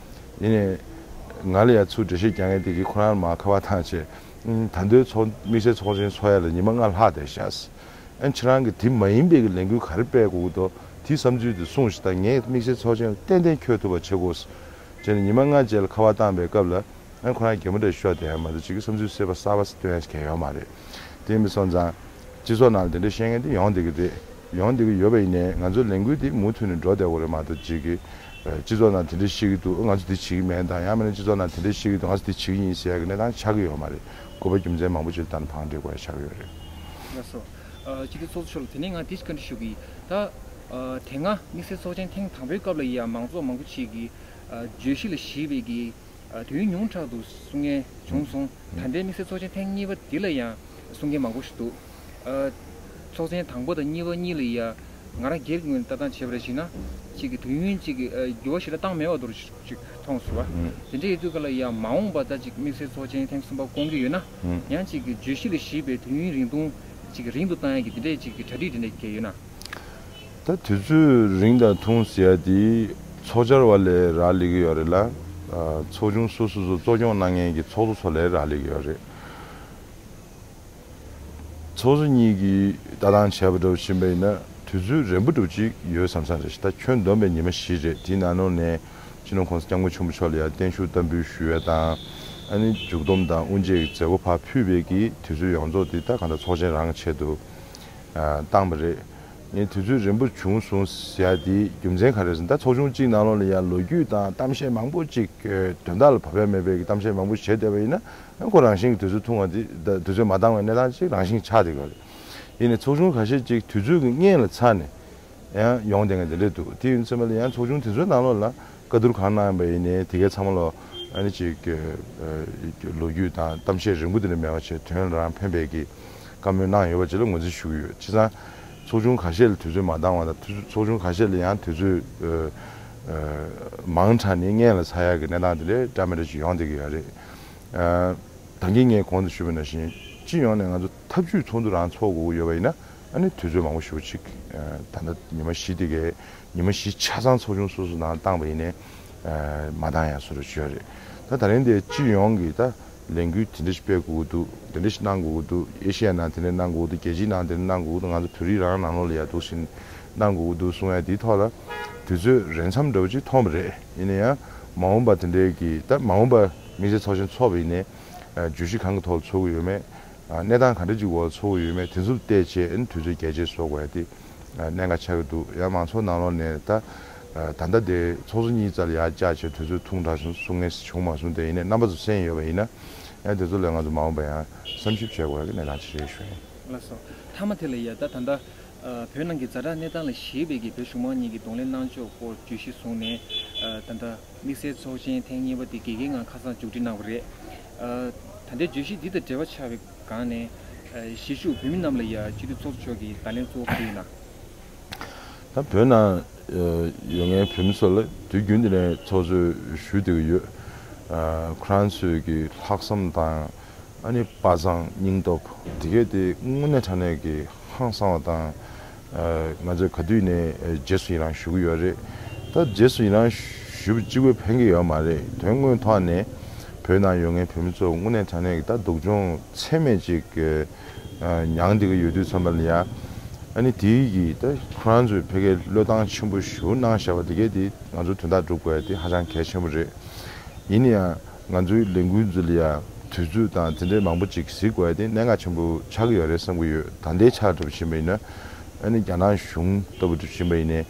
ཡིན་ནའི་ང་ལ་ཡ་ཚུར་འགྲེལ་བཤད་རྒྱག་མཁན་དེ་གིས་ཁོ་རང་ལ་མར་ཁ་པར་བཏང་བྱས། ཨ་ནི་ད་དུང་ཚོགས་དམིགས་བསལ་ཚོགས་ཆེན་ཚོགས་ཡ་ལ་ཉི་མ་ལྔ་ལྷག་བསྡད་ཤག་ཨ་ནི་ཁྱེད་རང་གིས་དེ་མ་ཡིན་པའི་གི་ལས་འགུལ་ག་རེ་སྤེལ་དགོས་ཀྱི་འདུག་དེའི་བསམ་ཚུལ་དེ་གསུངས་ཤིག་དང་། ངས་དམིགས་བསལ་ཚོགས་ཆེན་ལ་ཏན་ཏན་འཁྱོལ་ཐུབ་པ་བྱེད་དགོས་ཟེར་ནས་ཉི་མ་ལྔ་རྗེས་ལ་ཁ་པར་བཏང་པའི་སྐབས་ལ། ཨ་ཁོ་རང་གད་མོ་འདྲ་ཤོར་བསྡད་ཡ་མ་གཏོགས་ཅིག་གི་བསམ་ཚུལ་གསར་པ་གསར་པ་སྟོན་ཡ་ཞིག་གང་ཡང་ཡོད་མ་རེད། དེ་ཡིན་པ་སོང་ཙང་སྤྱི་ཚོགས་ནང་ལ་དེ་འདྲ་བཤད་མཁན་དེ་ཡོང་བསྡད་ཀྱི་རེད། ཡོང་བསྡད་ཀྱི་ཡོད་པ་ཡིན་ནའི་ང་ཚོའི་ལས་འགུལ་དེ་མུ་མཐུད་ནས་འགྲོ་བསྡད་དགོས་རེད་མ་གཏོགས། ཅིག་གི་སྤྱི་ཚོགས་ནང་དེ་འདྲ་བཤད་ཀྱི་འདུག་ང་ཚོ་དེ་བྱེད་ཀྱི་མེད་དང་། ཡང་མིན་ན་སྤྱི་ཚོགས་ནང་དེ་འདྲ་བཤད་ཀྱི་འདུག་ང་ཚོ་དེ་བྱེད་ཀྱི་ཡིན་ཟེར་ཡ་གི་གནས་སྟངས་ཆགས་ཀྱི་ཡོད་མ་རེད། དགོས་པ་རྒྱུ་མཚན་མང་པོ་ཅིག་ལ་ད་ནི་བང་སྒྲིག་དགོས་ཡ་ཆགས་ཀྱི་ཡོད་རེད། ལགས་སོ། ཨ་སྤྱི་འཐུས་ཚོགས་གཙོ་མཆོག་ལ་དེ་ནས་ང་དེ་ཞིག་བཀའ་འདྲི་ཞུ་གི་ཡིན། ད་ཨ་དེ་སྔ་དམིགས་བསལ་ཚོགས་ཆེན་ཐེངས་དང་པོའི་སྐབས་ལ་ཡ་མང་ཚོགས་མང་པོ་ཅིག་གིས་ཨ་བརྗོད་གཞི་ལ་གཞིགས་པའི་གི་ཨ་དུས་ཡུན་ཉུང་དྲགས་འདུག་གསུང་མཁན་བྱུང་སོང་། ད་ལྟའི་དམིགས་བསལ་ཚོགས་ཆེན་ཐེངས་གཉིས་པ་འདི་ལ་ཡང་གསུང་མཁན་མང་པོ་ཞིག་འདུག་ཨ་ཚོགས་ཆེན་དང་པོ་དང་གཉིས་པ་གཉིས་ལ་ཡ་ང་རང་སྒེར་གྱི་ངོས་ནས་ལྟ་སྟངས་བྱས་པ་རེད་ཞུས་ན། གཅིག་གི་དུས་ཡུན་གཅིག་གི་ཨ་འགྱུར་བ་ཞེ་དྲག་བཏང་མེད་པ་འདུག་ཅིག་མཐོང་སོང་བ། ཨང་། དེ་འདྲ་ཡིན་དུས་ག་ལ་ཡ་མ་འོངས་པ་ད་ཅིག་དམིགས་བསལ་ཚོགས་ཆེན་ཐེངས་གསུམ་པ་སྐོང་གི་ཡོད་ན། ཨང་། ཡང་གཅིག་གི་བརྗོད་གཞི་ལ་གཞིགས་པའི་དུས་ཡུན་རིང་ཐུང་ཅིག་རིང་དུ་བཏང་ཡ་གི་དེ་འདྲའི་ཅིག་གི་གྲ་སྒྲིག་དེ་འདྲ་གལ་ཡོད་ན། ད་དུས་ཚོད་རིང་དང་ཐུང་ཟེར་ཡ་དེ་ཚོགས་བཅར་བ་ལ་རག་ལས་ཀྱི་ཡོད་རེད་ལ། ཨ་ཚོགས་ཆུང་སོ་སོ་སོ་གཙོ་སྐྱོང་གནང་མཁན་གྱི་ཚོགས་གཙོ་ཚོ་ལ་རག་ལས་ཀྱི་ཡོད་རེད། ཚོགས་གཙོ་གཉིས་ཀྱིས་ལྟ་སྟངས་བྱས་པ་འདྲ་བོ་ཕྱིན་པ་ཡིན་ན་དུས་ཚོད་རན་པོ་འདྲ་བོ་ཅིག་ཡོད་བསམ་བསམ་རེད། ད་ཁྱོན་བསྡོམས་པའི་ཉི་མ་བཞི་རེད། དེའི་ནང་ལོགས་ནས་སྤྱི་ནོར་༸གོང་ས་༸སྐྱབས་མགོན་ཆེན་པོ་མཆོག་ལ་ཡང་བརྟན་བཞུགས་བསྟར་འབུལ་ཞུ་ཡ་དང་། ཨ་ནི་མཇུག་བསྡོམས་དང་དབུ་འབྱེད་ཀྱི་མཛད་སྒོ་ཕར་ཕུལ་བའི་གི་དུས་ཚོད་ཡོངས་རྫོགས་དེ་ད་གང་ལྟར་ཚོགས་ཆེན་རང་གི་ཆེད་དུ་ བཏང་བ་རེད། ངས་དུས་ཚོད་རིང་པོ་བྱུང་སོང་ཟེར་ཡ་དེའི་རྒྱུ་མཚན་ག་རེ་ཟེར་ན། ད་ཚོགས་ཆུང་གཅིག་ནང་ལོགས་ལ་ཡ་ལོ་རྒྱུས་དང་གཏམ་བཤད་མང་པོ་ཅིག་དོན་དག་ལ་བབ་ཡ་མེད་པའི་གི་གཏམ་བཤད་མང་པོ་བྱས་བསྡད་པ་ཡིན་ན། ཁོ་རང་བཞིན་གྱི་དུས་ཚོད་ཐུང་བ་དེ་ད་དུས་ཚོད་མ་འདང་བའི་གནས་སྟངས་ཅིག་རང་བཞིན་ཆགས་བསྡད་ཡོད་རེད། ཡིན་ནའི་ཚོགས་ཆུང་ཁ་ཤས་ཅིག་དུས་ཚོད་ཀྱི་སྔོན་ལ་ཚར་ནས་ཡང་ཡོང་བསྡད་མཁན་དེ་འདྲ་འདུག་དེ་ཡིན་ཙམ་པ་ལ་ཡང་ཚོགས་ཆུང་དེ་ཚོའི་ནང་ལོགས་ལ་བཀའ་བསྡུར་གང་གནང་ཡིན་པ་ཡིན་ནའི་དེ་གའི་ཚང་མ་ལོ་ཨ་ནི་ཅིག་ལོ་རྒྱུས་དང་གཏམ་བཤད་རིང་པོ་དེ་འདྲ་མེད་པ་བྱས་དོན་རང་ཕན་པའི་གི་བཀའ་མོལ་གནང་ཡོད་པ་ཅིག་ལ་ངོས་འཛིན་ཞུ་གི་ཡོད། བྱས་ཙང་ཚོགས་ཆུང་ཁ་ཤས་ལ་དུས་ཚོད་མ་འདང་བ་དང་། ཚོགས་ཆུང་ཁ་ཤས་ལ་ཡང་དུས་ཚོད་མང་དྲགས་ནས་སྔོན་ལ་ཚར་ཡག་གི་གནས་སྟངས་དེ་འདྲ་འདྲ་མི་འདྲ་ཅིག་ཡོང་བསྡད་ཀྱི་ཡོད་རེད། ད་གིན་ངས་གོང་དུ་ཞུས་པ་ནང་བཞིན་སྤྱི་ཡོངས་ནས་ང་ཚོ་ཐབས་ཇུས་ཚོགས་འདུ་རང་ཚོགས་དགོས་ཀྱི་ཡོད་པ་ཡིན་ན། ཨ་ནི་དུས་ཚོད་མང་པོ་ཞེ་པོ་ཅིག་ད་ལྟ་ཉི་མ་བཞི་དེ་གའི་ཉི་མ་བཞི་ཆ་ཚང་ཚོགས་ཆུང་སོ་སོ་ནང་བཏང་བ་ཡིན་ནའི་མ་འདང་ཡ་བཟོ་འདྲ་ཅིག་ཡོད་རེད། ད་ད་རིང་དེ་སྤྱི་ཡོངས་ཀྱི་ད་ལས་འགུལ་དེ་འདྲ་ཞིག་སྤེལ་དགོས་ཀྱི་འདུག་དེ་འདྲ་ཞིག་གནང་དགོས་ཀྱི་འདུག་ཨེ་ཤི་ཡའི་ནང་དེ་འདྲ་གནང་དགོས་ཀྱི་འདུག་རྒྱལ་སྤྱིའི་ནང་དེ་འདྲ་གནང་དགོས་ཀྱི་འདུག་ང་ཚོ་བོད་རིགས་རང་ནང་ལོགས་ལ་ཡ་འདུག་སེ་གནང་དགོས་ཀྱི་འདུག་གསུང་ཡ་དེའི་ཐོག་ལ་དུས་ཚོད་རན་མཚམས་འདྲ་བོ་ཅིག་མཐོང་བ་རེད། ཡིན་ན་ཡང་མ་འོངས་པ་དེ་འདྲའི་གི་ད་མ་འོངས་པ་དམིགས་བསལ་ཚོགས་ཆེན་ཚོགས་པ་ཡིན་ནའི་བརྗོད་གཞི་གང་གི་ཐོག་ལ་ཚོགས་ཀྱི་ཡོད་མེད། གནས་སྟངས་ག་འདྲ་ཅིག་འོག་ཚོགས་ཀྱི་ཡོད་མེད་དེ་ཚོ་བལྟས་བྱས་ཨ་ནི་དུས་ཚོད་རྒྱས་བཅད་བཟོ་དགོས་ཡ་དེ་གནད་འགག་ཆགས་ཀྱི་འདུག་ཡང་མང་ཚོགས་ནང་ལོགས་ནས་ད་ད་ལྟ་དེ་ཚོགས་གཙོ་གཉིས་རྩ་ལ་ཡར་བཅར་བྱས་དུས་ཚོད་ཐུང་དྲགས་སོང་གསུང་མཁན་བྱུང་མ་སོང་། དེ་ཡིན་ནའི་རྣམ་པ་ཚོ་གསན་ཡོད་པ་ཡིན་ན་ཡང་དེ་ཚོ་ལ་ང་ཚོ་མ་འོངས་པ་ཡང་བསམ་ཞིབ་བྱེད་དགོས་ཡ་གི་གནས་སྟངས་ཅིག་རེད་ཞུ་ཡིན། ལགས་སོ། མཐའ་མ་དེ་ལ་ཡ་ད་ད་ལྟ་བོད་ནང་གི་ཛ་དྲག་གནས་སྟངས་ལ་གཞིགས་པའི་གི་བོད་གཞུང་མང་གཉིས་ཀྱི་གདོང་ལེན་གནང་ཕྱོགས་སྐོར་བརྗོད་གཞི་བཟུང་ནས་ད་ལྟ་དམིགས་བསལ་ཚོགས་ཆེན་ཐེངས་གཉིས་པ་དེ་དགེ་རྒན་ངང་ཁ་སང་མཇུག་སྒྲིལ་གནང་བ་རེད། ད་ལྟའི་བརྗོད་གཞི་འདི་དང་འབྲེལ་བ་ཆགས་པའི་སྒང་ནས་གཞིས་བཞུགས་བོད་མི་རྣམས་ལ་ཡ་སྤྱི་འཐུས་ཚོགས་གཙོ་མཆོག་གིས་བརྡ་ལན་གཙོ་བོ་ག་རེ་ཡིན་ན། ད་བོད་ནང་ཡོད་མཁན་བོད་མི་ཚོ་ལ་དུས་རྒྱུན་དུ་ནས་ཚོགས་གཙོས་ཞུ་བསྡད་ཀྱི་ཡོད། ཁོ་རང་ཚོའི་གི་ལྷག་བསམ་དང་ཨ་ནི་དཔའ་མཛངས་སྙིང་སྟོབས་དེ་གས་དེ་དངོས་གནས་དྲང་གནས་ཀྱི་ཧང་སང་བ་དང་། ང་ཚོས་ག་དུས་ནས་རྗེས་སུ་ཡི་རང་ཞུ་གི་ཡོད་རེད། ད་རྗེས་སུ་ཡི་རང་ཞུ་བ་གཅིག་པུས་ཕན་གྱི་ཡོད་མ་རེད། དོན་དངོས་ཐོག་ནས་བོད་ནང་ཡོད་མཁན་བོད་མི་ཚོ་དངོས་གནས་དྲང་གནས་ཀྱི་ད་སྡུག་སྦྱོང་ཚད་མེད་ཅིག་མྱངས་བསྡད་ཀྱི་ཡོད་དུས་ཙམ་པ་ལ་ཡ། ཨ་ནི་དེའི་གི་ད་ཁོ་རང་ཚོས་ཕ་གིར་བློས་བཏང་ཆེན་པོ་ཞིག་གནང་བཞག་པ་དེ་གས་དེ་ང་ཚོ་དོན་དག་སྒྲུབ་དགོས་ཡ་དེ་ཧ་ཅང་གལ་ཆེན་པོ་རེད། ཡིན་ན་ཡང་ང་ཚོའི་ལས་འགུལ་འཛུགས་ལ་ཡ་དུས་ཚོད་དང་དེ་འདྲའི་མང་པོ་ཅིག་གཟིགས་དགོས་ཡ་དེ་གནད་འགག་ཆེན་པོ་ཆགས་ཀྱི་ཡོད་རེད་བསམ་གྱི་ཡོད། ད་ལྟའི་ཆ་ལ་གྲུབ་ཕྱིན་པ་ཡིན་ན། ཨ་ནི་རྒྱ་ནག་གཞུང་ལྟ་བུ་གྲུབ་ཕྱིན་པ་ཡིན་ནའི།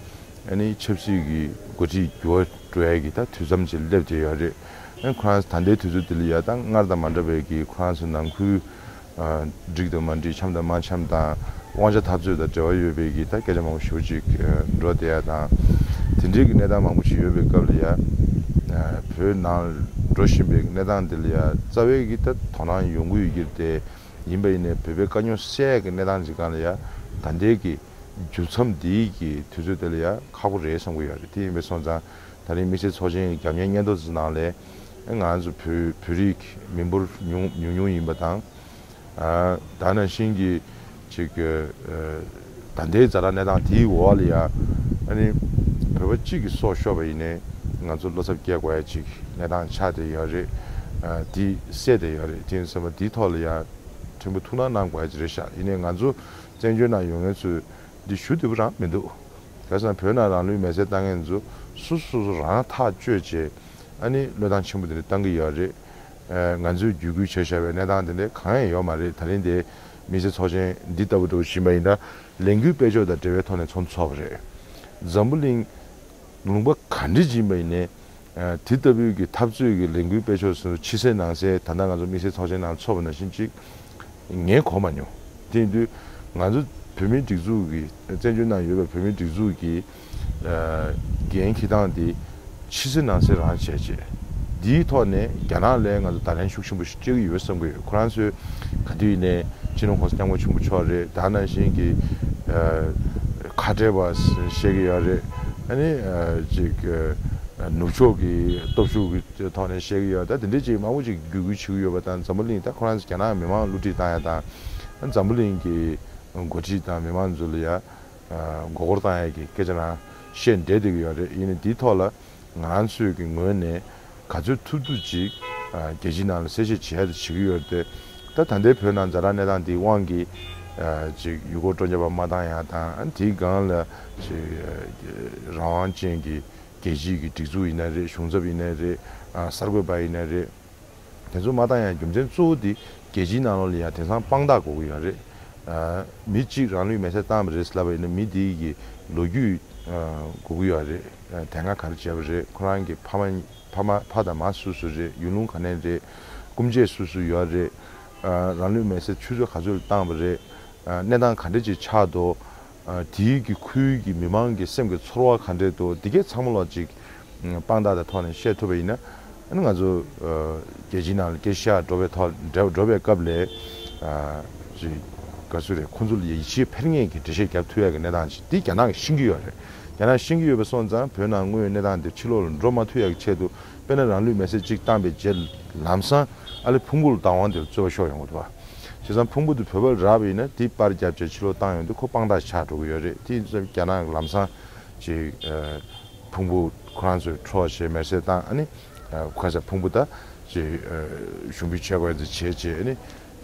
ཨ་ནི་ཆབ་སྲིད་ཀྱི་འགོ་ཁྲིད་འགྱུར་བ་འགྲོ་ཡ་གི་ད་དུས་མཚམས་ཅིག་སླེབས་བསྡད་ཡོད་རེད། ཨ་ནི་ཁོ་རང་ད་ལྟའི་དུས་ཚོད་འདི་ལ་ཡ་ད་སྔར་དང་མ་འདྲ་བའི་གི་ཁོ་རང་ཚོ་ནང་ཁུལ་འགྲིག་དང་མ་འགྲིག་འཆམ་དང་མ་འཆམ་དང་དབང་ཆ་འཐབ་རྩོད་དང་འབྲེལ་བ་ཡོད་པའི་གི་ད་སྐད་ཆ་མང་པོ་ཞེ་པོ་ཅིག་འགྲོ་བསྡད་ཡ་དང་། དེ་འདྲའི་གི་གནས་སྟངས་མང་པོ་ཞིག་ཡོད་པའི་སྐབས་ལ་ཡ། བོད་ནང་འགྲོ་བཞིན་པའི་གནས་སྟངས་འདི་ལ་ཡ་རྩ་བའི་གི་ད་དོ་སྣང་ཡོང་གི་ཡོད་ཀྱི་རེད་དེ། ཡིན་པ་ཡིན་ནའི་བོད་པའི་དཀའ་རྙོག་སེལ་ཡ་གི་གནས་སྟངས་ཅིག་སྒང་ལ་ཡ་ད་ལྟའི་གི་འགྱུར་མཚམས་འདིའི་གི་དུས་ཚོད་དེ་ལ་ཡ་ཁག་པོ་རེད་བསམ་གྱི་ཡོད་རེད། དེ་ཡིན་པས་སོང་ཙང་ད་རིང་དམིགས་བསལ་ཚོགས་ཆེན་གྱི་རྒྱབ་གཉེར་སྙན་ཐོ་ཚོའི་ནང་ལ་ང་ཚོ་བོད་བོད་རིགས་མི་འབོར་ཉུང་ཉུང་ཉུང་ཡིན་པ་དང་། ཨ་ད་ནང་བཞིན་གྱི་ཅིག་ཨ་ད་ལྟའི་ཛ་དྲག་གནས་སྟངས་དེའི་འོག་ལ་ཡ་ཨ་ནི་བོད་པ་གཅིག་གི་སྲོག་ཤོར་བ་ཡིན་ནའི་ང་ཚོ་བློ་འཚབ་སྐྱེ་དགོས་ཡ་ཅིག་གནས་སྟངས་ཆགས་བསྡད་ཡོད་རེད། ཨ་དེ་སེལ་བསྡད་ཡོད་རེད། དེ་ཡིན་ཙང་དེའི་ཐོག་ལ་ཡ་ཕྲན་བུ་ཐུགས་སྣང་གནང་དགོས་ཡ་ཅིག་རེད་ཤག་ཡིན་ནའི་ང་ཚོ་བཙན་བྱོལ་ནང་ཡོད་མཁན་ཚོས་འདི་ཞུ་བདེ་པོ་རང་མི་འདུག་ག་ས་བོད་ནང་རང་ལུས་མེར་སྲེག་བཏང་མཁན་ཚོ་སོ་སོ་སོ་སོ་རང་ཐག་གཅོད་བྱས་ཨ་ནི་བློས་བཏང་ཆེན་པོ་དེ་འདྲ་བཏང་གི་ཡོད་རེད། ཨ་ང་ཚོས་བརྒྱུད་སྐུལ་བྱས་བཞག་པའི་གནས་སྟངས་དེ་འདྲ་གང་ཡང་ཡོད་མ་རེད། ད་རིང་དེ་དམིགས་བསལ་ཚོགས་ཆེན་འདི་ལྟ་བུ་འགྲོ་བཞིན་པ་ཡིན་ན་ལས་འགུལ་སྤེལ་ཕྱོགས་དང་འབྲེལ་བའི་ཐོག་ནས་ཚོགས་འདུ་ཚོགས་པ་རེད། འཛམ་བུ་གླིང་ལུང་པ་ག་འདྲ་ཅིག་ཡིན་པ་ཡིན་ནའི། ཨ་དེ་ལྟ་བུའི་གི་འཐབ་རྩོད་ཀྱི་ལས་འགུལ་སྤེལ་ཕྱོགས་སུ་ཕྱི་གསལ་ནང་གསལ་ད་ལྟ་ང་ཚོ་དམིགས་བསལ་ཚོགས་ཆེན་ནང་ཚོགས་པ་ནང་བཞིན་ཅིག་ངས་གོ་མ་མྱོང་། དེ་ཡིན་དུས་ང་ཚོ་བོད་མིའི་སྒྲིག་འཛུགས་ཀྱི་བཙན་བྱོལ་ནང་ཡོད་པའི་བོད་མིའི་སྒྲིག་འཛུགས་ཀྱི་ཨ་འགན་འཁྱེར་སྟངས་དེ་ཕྱི་གསལ་ནང་གསལ་རང་བྱས་རྗེས་འདིའི་ཐོག་ནས་རྒྱ་ནག་ལ་ང་ཚོ་བརྡ་ལན་ཤུགས་ཆེན་པོ་ཞིག་སྤྲད་ཀྱི་ཡོད་བསམ་གྱི་ཡོད། ཁོ་རང་ཚོས་ག་དུས་ཡིན་ནའི་སྤྱི་ནོར་༸གོང་ས་༸སྐྱབས་མགོན་ཆེན་པོ་མཆོག་རེད། ད་ནང་བཞིན་གྱི་ཨ་ཁ་བྲལ་བ་བཤད་ཀྱི་ཡོད་རེད། ཨ་ནི་ཨ་ཅིག་ཨ་ནུབ་ཕྱོགས་ཀྱི་སྟོབས་ཤུགས་ཀྱི་ཐོག་ནས་བཤད་ཀྱི་ཡོད། ད་དེ་འདྲའི་ཅིག་མང་པོ་ཅིག་བརྒྱུད་སྐུལ་བྱེད་ཀྱི་ཡོད་པ་དང་། འཛམ་བུ་གླིང་ད་ཁོ་རང་ཚོ་རྒྱ་ནག་མི་མང་བསླུ་བྲིད་བཏང་ཡ་དང་། འཛམ་བུ་གླིང་གི་འགོ་ཁྲིད་དང་མི་མང་ཚོ་ལ་ཡ་མགོ་སྐོར་བཏང་ཡ་གི་སྐད་ཆ་རང་བཤད་བསྡད་བསྡད་ཀྱི་ཡོད་རེད། ཡིན་ནའི་འདིའི་ཐོག་ལ་ང་རང་ཚོའི་གི་ངོས་ནས་ག་ཚོད་ཐུབ་ཐུབ་ཅིག་རྒྱལ་སྤྱིའི་ནང་ལ་གསལ་བཤད་བྱེད་ཡ་དེ་བྱེད་ཀྱི་ཡོད་རེད་དེ། ད་ད་ལྟའི་བོད་ནང་ཛ་དྲག་གནས་སྟངས་འདིའི་དབང་གིས་ཅིག་ཡུལ་སྐོར་སྤྲོ་འཆམ་པ་མ་བཏང་ཡ་དང་། དེའི་སྒང་ལ་ཅིག་རང་དབང་ཅན་གྱི་རྒྱལ་སྤྱིའི་གི་སྒྲིག་འཛུགས་ཡིན་ན་རེད། གཞུང་ཚབ་ཡིན་ན་རེད། ཨ་གསར་འགོད་པ་ཡིན་ན་རེད། དེ་ཚོ་མ་བཏང་ཡ་རྒྱུ་མཚན་གཙོ་བོ་དེ་རྒྱལ་སྤྱིའི་ནང་ལོགས་ལ་ཡ་དེང་སང་དཔང་རྟགས་དགོས་ཀྱི་ཡོད་རེད། ཨ། མི་གཅིག་རང་ལུས་མེར་སྲེག་བཏང་བ་རེད་ལབ་པ་ཡིན་ན། མི་དེའི་གི་ལོ་རྒྱུས་ཨ་དགོས་ཀྱི་ཡོད་རེད། ཨ། དེ་སྔ་ག་རེ་བྱས་པ་རེད། ཁོ་རང་གི་ཕ་མ་ཕ་མ་ཕ་དང་མ་སུ་སུ་རེད། ཡུལ་ལུང་ག་ནས་རེད། སྐུ་མཆེད་སུ་སུ་ཡོད་རེད། ཨ། རང་ལུས་མེར་སྲེག་ཆུ་ཚོད་ག་ཚོད་ལ་བཏང་བ་རེད། ཨ། གནས་སྟངས་ག་འདྲ་ཅིག་ཆགས་འདུག་ཨ། དེའི་གི་ཁུལ་གྱི་མི་མང་གི་སེམས་ཀྱི་ཚོར་བ་ག་འདྲ་འདུག་འདི་གའི་ཚང་མ་ལོག་ཅིག་དཔང་རྟགས་དང་ཐོག་ནས་བཤད་ཐུབ་པ་ཡིན་ན། ཨ་ནི་ང་ཚོ་ཨ་རྒྱལ་སྤྱིའི་ནང་ལ་སྐད་ཆ་བཤད་འགྲོ་བའི་ཐོག་འགྲོ་བའི་སྐབས་ལ། ཨ། ཅིག་ག་ཚོད་རེད། ཁོང་ཚོ་ལ་ཡིད་ཆེས་འཕེར་ངེས་ཀྱི་འགྲེལ་བཤད་རྒྱབ་ཐུབ་ཡག་གི་གནས་སྟངས་ཅིག་འདི་རྒྱ་ནག་གིས་ཤེས་ཀྱི་ཡོད་རེད། རྒྱ་ནག་ཤེས་ཀྱི་ཡོད་པ་སོང་ཙང་། བོད་ནང་དངོས་ཡོད་གནས་སྟངས་འདིར་ཕྱི་ལོགས་ལ་འགྲོ་མ་ཐུབ་ཡག་གི་ཆེད་དུ། དཔེར་ན་རང་ལུས་མེར་སྲེག་གཅིག་བཏང་པའི་རྗེས་ལམ་སང་ཨ་ལེ་ཕུང་པོ་ལ་བདག་དབང་དེ་ལ་རྩོད་པ་ཤོར་ཡོང་གི་འདུག་བ། བྱས་ཙང་ཕུང་པོ་དེ་བོད་པར་རག་པ་ཡིན་ན། དེ་པར་བརྒྱབ་བྱས་ཕྱི་ལོགས་བཏང་ཡོང་དུས་ཁོ་དཔང་རྟགས་ཆགས་འགྲོ་གི་ཡོད་རེད། དེ་ཡིན་ཙང་རྒྱ་ནག་ལམ་སང་ཅིག་ཨ་ཕུང་པོ་ཁོ་རང་ཚོས་འཕྲོག་བྱས་མེར་སྲེག་བཏང་། ཨ་ནི་ཨ་ཁ་ས་ཕུང་པོ་ད་ཅིག་ཨ་ཞུགས་འབུལ་བྱེད་དགོས་ཡ་ཚོ་བྱས་བྱས། ཨ་ནི་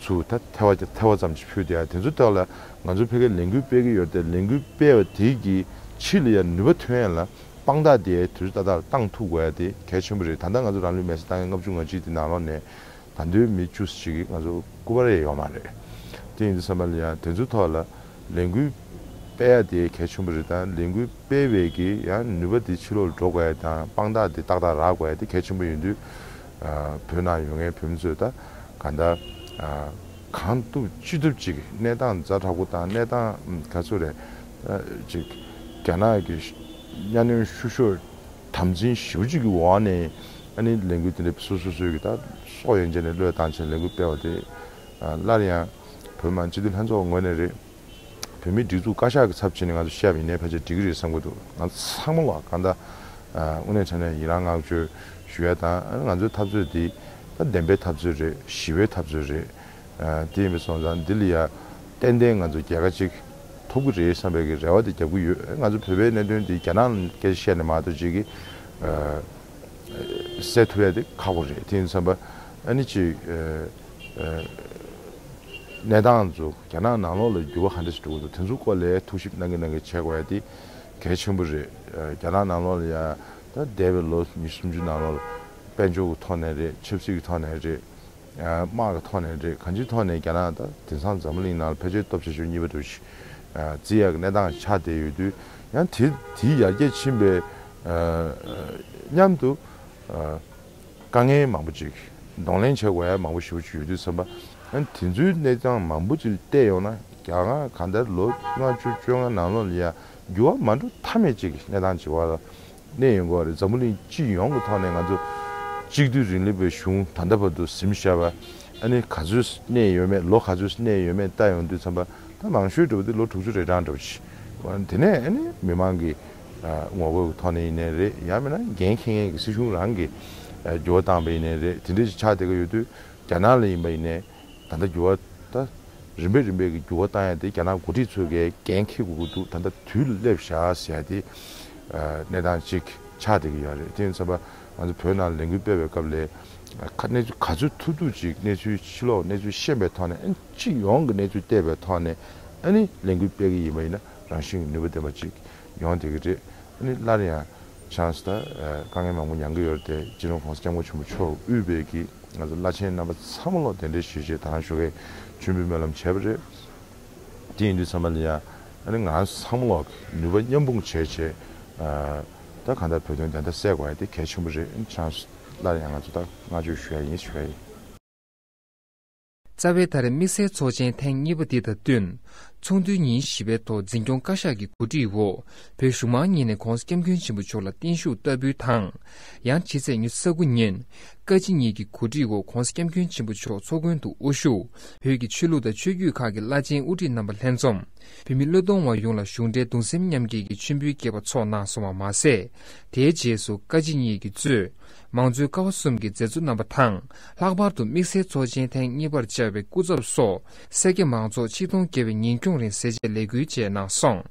ཚུར་ད་ཐལ་བ་ཐལ་བ་ཙམ་ཅིག་ཕུལ་བསྡད་ཡ་དེ་ཚོ་ཐོག་ལ་ང་ཚོ་ཕ་གིར་ལས་འགུལ་སྤེལ་གྱི་ཡོད་རེད་དེ། ལས་འགུལ་སྤེལ་བ་དེ་གི་ཕྱི་ལ་ཡ་ནུས་པ་ཐོན་ཡ་ལ་དཔང་རྟགས་དེ་དུས་ཚོད་ཏག་ཏག་ལ་བཏང་ཐུབ་དགོས་ཡ་དེ་གལ་ཆེན་པོ་རེད། ད་ལྟ་ང་ཚོ་རང་ལུས་མེར་སྲེག་བཏང་མཁན་ལྔ་བཅུ་ང་གཅིག་དེ་ནང་ལོགས་ནས་ད་དུང་མི་བཅུ་ཙམ་ཅིག་གིས་ང་ཚོ་སྐུ་པར་ཡང་ཡོད་མ་རེད། དེ་ཡིན་དུས་ཙམ་པ་ལ་ཡང་དེ་ཚོའི་ཐོག་ལ་ལས་འགུལ་སྤེལ་ཡ་དེ་གལ་ཆེན་པོ་རེད། ད་ལས་འགུལ་སྤེལ་བའི་གི་ཡང་ནུས་པ་དེ་ཕྱི་ལོགས་ལ་འགྲོ་དགོས་ཡ་དང་། དཔང་རྟགས་དེ་ཏག་ཏག་རག་དགོས་ཡ་དེ་གལ་ཆེན་པོ་ཡིན་དུས། ཨ། བོད་ནང་ཡོད་མཁན་བོད་མི་ཚོས་ད་གང་ལྟར་ཨ་གང་ཐུབ་ཅི་ཐུབ་ཅིག་གནས་སྟངས་ཛ་དྲག་པོ་དང་། གནས་སྟངས་ག་ཚོད་རེད། ཨ། ཅིག་རྒྱ་ནག་གི་གཉའ་གནོན་ཤུགས་ཤོས་དམ་འཛིན་ཞེ་པོ་ཅིག་གི་འོག་ནས། ཨ་ནི་ལས་འགུལ་དེ་འདྲ་སོ་སོ་སོའི་གི་ད་སྲོག་ཡན་ཆད་ནས་བློས་བཏང་བྱས་ལས་འགུལ་སྤེལ་བ་དེ། ཨ། སླར་ཡང་བོད་མི་མང་སྤྱི་འཐུས་ལྷན་ཚོགས་ངོས་ནས་རེད། བོད་མིའི་སྒྲིག་འཛུགས་བཀའ་ཤག་གི་ཚབ་བྱས་ནས་ང་ཚོ་བཤད་པ་ཡིན་ནའི་ཕལ་ཆེར་འགྲིག་གི་རེད་བསམ་གྱི་འདུག་ང་ཚོ་ཚང་མ་ལ་གང་ལྟར་ཨ་དངོས་གནས་དྲང་གནས་ཡི་རང་བསྔགས་བརྗོད་ཞུ་ཡ་དང་། ཨ་ནི་ང་ཚོའི་འཐབ་རྩོད་འདི་ད་བདེན་པའི་འཐབ་རྩོད་རེད། ཞི་བའི་འཐབ་རྩོད་རེད། ཨ། དེ་ཡིན་པ་སོང་ཙང་འདི་ལ་ཡ་ཏན་ཏན་ང་ཚོ་རྒྱལ་ཁ་ཅིག་ཐོབ་ཀྱི་རེད་བསམ་པའི་གི་རེ་བ་དེ་རྒྱབ་ཀྱི་ཡོད། ང་ཚོ་བོད་པའི་གནད་དོན་འདི་རྒྱ་ནག་ལ་སྐད་ཆ་བཤད་ནས་མ་གཏོགས་ཅིག་གིས་ཨ་སེལ་ཐུབ་ཡ་དེ་ཁག་པོ་རེད། དེ་ཡིན་ཙམ་པ་ཨ་ནི་ཅིག་ཨ་ཨ་གནས་སྟངས་ཚོ་རྒྱ་ནག་ནང་ལོགས་ལ་འགྱུར་བ་ག་འདྲ་ཞིག་འགྲོ་གི་འདུག་དེ་ཚོའི་སྐོར་ལ་ཐུགས་ཞིབ་གནང་གིན་གནང་གིན་བྱེད་དགོས་ཡ་དེ་གལ་ཆེན་པོ་རེད། ཨ། རྒྱ་ནག་ནང་ལོགས་ལ་ཡ་ད་འདས་པའི་ལོ་ཉི་ཤུ་སུམ་ཅུ་ནང་ལོགས་ལ་དཔལ་འབྱོར་གྱི་ཐོག་ནས་རེད། ཆབ་སྲིད་ཀྱི་ཐོག་ནས་རེད། ཨ། དམག་གི་ཐོག་ནས་རེད། གང་ཅིའི་ཐོག་ནས་རྒྱ་ནག་ད་དེང་སང་འཛམ་བུ་གླིང་ནང་ལ་ཕལ་ཆེར་སྟོབས་ཆེ་ཤོས་གཉིས་པ་འདྲ་ཞིག་ཨ། བརྩི་ཡག་གི་གནས་སྟངས་ཆགས་བསྡད་ཡོད་དུས། ཡང་དེ་དེའི་ཡར་རྒྱས་ཕྱིན་པའི་ཨ་མཉམ་དུ་ཨ་དཀའ་ངལ་མང་པོ་ཅིག་གདོང་ལེན་བྱེད་དགོས་ཡ་མང་པོ་ཞེ་པོ་ཅིག་ཡོད་དུས་ཙམ་པ། ཨ། དེ་ཚོའི་གནས་སྟངས་མང་པོ་ཅིག་བལྟས་ཡོང་ན། རྒྱ་གར་གང་ལྟར་ལོ་ལྔ་བཅུ་བཅོ་ལྔ་ནང་ལོགས་ལ་ཡ་འགྱུར་བ་མ་འགྲོ་ཐབས་མེད་ཅིག་གི་གནས་སྟངས་ཅིག་བར་ལ་གནས་ཡོང་གི་ཡོད་རེད། འཛམ་བུ་གླིང་སྤྱི་ཡོངས་ཀྱི་ཐོག་ནས་ང་ཚོ་གཅིག་སྡུད་རིང་ལུགས་པའི་གཞུང་ད་ལྟ་བར་དུ་ཟིན་བཞག་པ། ཨ་ནི་ག་ཚོད་གནས་ཡོད་མེད། ལོ་ག་ཚོད་གནས་ཡོད་མེད་ལྟ་ཡོང་དུས་ཙམ་པ། ད་མང་ཤོས་འགྲོ་བ་དེ་ལོ་དྲུག་ཅུ་རེ་གྲངས་འགྲོ་བ་ཅིག་དེ་ནས་ཨ་ནི་མི་མང་གི་ཨ་ངོ་རྒོལ་གྱི་ཐོག་ནས་ཡིན་ནའི་རེད། ཡང་མིན་ན་འགན་འཁྱེར་མཁན་གྱི་སྲིད་གཞུང་རང་གིས་ཨ་འགྱུར་བ་བཏང་པ་ཡིན་ནའི་རེད། དེ་འདྲ་ཞིག་ཆགས་བསྡད་ཀྱི་ཡོད་དུས། རྒྱ་ནག་ལ་ཡིན་པ་ཡིན་ནའི་ད་ལྟ་འགྱུར་བ་ད་རིམ་པས་རིམ་པས་ཀྱི་འགྱུར་བ་བཏང་ཡ་དེ་རྒྱ་ནག་འགོ་ཁྲིད་ཚོས་ཀྱིས་འགན་འཁྱེར་དགོས་ཀྱི་འདུག་ད་ལྟ་དུས་ལ་སླེབས་བཞག་ཟེར་ཡ་དེ་ཨ་གནས་སྟངས་གཅིག་ཆགས་བསྡད་ཀྱི་ཡོད་རེད། དེ་ཡིན་ཙམ་པ་ང་ཚོ་བོད་ནང་ལས་འགུལ་སྤེལ་བའི་སྐབས་ལ་ཨ་ཁ་གནས་ཚུལ་ག་ཚོད་ཐུབ་ཐུབ་ཅིག་གནས་ཚུལ་ཕྱི་ལོགས་གནས་ཚུལ་ཤེས་པའི་ཐོག་ནས། ཨ་ནི་སྤྱི་ཡོངས་ཀྱི་གནས་ཚུལ་བལྟས་པའི་ཐོག་ནས། ཨ་ནི་ལས་འགུལ་སྤེལ་གྱི་ཡིན་པ་ཡིན་ན་རང་བཞིན་གྱི་ནུས་པ་ལྡན་པ་ཅིག་ཡོང་བསྡད་ཀྱི་རེད། ཨ་ནི་སླར་ཡང་ཆང་སི་ད་ཨ་དཀའ་ངལ་མང་པོ་མྱངས་ཀྱི་ཡོད་རེད་དེ། སྤྱི་ནོར་༸གོང་ས་༸སྐྱབས་མགོན་ཆེན་པོ་མཆོག་དབུས་པའི་གི་ང་ཚོ་བླ་ཆེན་རྣམ་པ་ཚང་མ་ལོག་གདན་འདྲེན་ཞུས་བྱས་ད་རང་ཞོགས་ཀས་མཆོད་འབུལ་སྨོན་ལམ་བྱས་པ་རེད། དེ་ཡིན་དུས་ཙམ་པ་ལ་ཡ་ཨ་ནི་ང་ཚང་མ་ལོག་ནུས་པ་མཉམ་སྤུངས་བྱས་བྱས་ཨ་ད་གང་ལྟར་བོད་དོན་བདེན་མཐའ་གསལ་དགོས་ཡ་དེ་གལ་ཆེན་པོ་རེད། ཨ་ནི་ཆང་སི་སླར་ཡང་ང་ཚོ་ད་བསྔགས་བརྗོད་ཞུ་ཡ་ཡིན་ཞུ་ཡ་ཡིན། རྩ་བའི་ད་རེས་དམིགས་བསལ་ཚོགས་ཆེན་ཐེངས་གཉིས་པ་འདི་དང་བསྟུན། ཚོགས་འདུའི་ཉིན་བཞི་པའི་ཐོག་འཛིན་སྐྱོང་བཀའ་ཤག་གི་གོ་སྒྲིག་འོག་བོད་གཞུང་མང་གཉིས་ནས་༸གོང་ས་༸སྐྱབས་མགོན་ཆེན་པོ་མཆོག་ལ་བརྟན་བཞུགས་བསྟར་འབུལ་དང་། ཡང་ཕྱི་ཚེས་ཉི་ཤུ་རྩ་དགུ་ཉིན། བཀའ་སྤྱི་གཉིས་ཀྱི་གོ་སྒྲིག་འོག་༸གོང་ས་༸སྐྱབས་མགོན་ཆེན་པོ་མཆོག་ཚོགས་མགོན་དུ་དབུ་བཞུགས། བོད་ཀྱི་ཆོས་ལུགས་དང་ཆོས་བརྒྱུད་ཁག་གི་བླ་ཆེན་དབུ་ཁྲིད་རྣམ་པ་ལྷན་འཛོམས། བོད་མི་བློས་གཏོང་བ་ཡོངས་ལ་གཞུང་འབྲེལ་གདུང་སེམས་མཉམ་སྐྱེད་ཀྱི་མཆོད་འབུལ་བསྐྱེད་པ་ཚོགས་གནང་སོང་བ་མ་ཟད། དེའི་རྗེས་སུ་བཀའ་སྤྱི་གཉིས་ཀྱིས་གཙོས། མང་གཙོའི་ཀ་བ་གསུམ་གྱི་མཛད་གཙོ་རྣམ་པ་དང་། ལྷག་པར་དུ་དམིགས་བསལ་ཚོགས་ཆེན་ཐེངས་གཉིས་པར་བཅར་བའི་སྐུ་ཚབ་སོགས་སེར་སྐྱ་མང་ཚོགས་ཆིག་སྟོང་བརྒལ་བས་ཉིན་འཁྱོངས་རིང་ཟས་བཅད་ལས་འགུལ་བཅས་གནང་སོང་།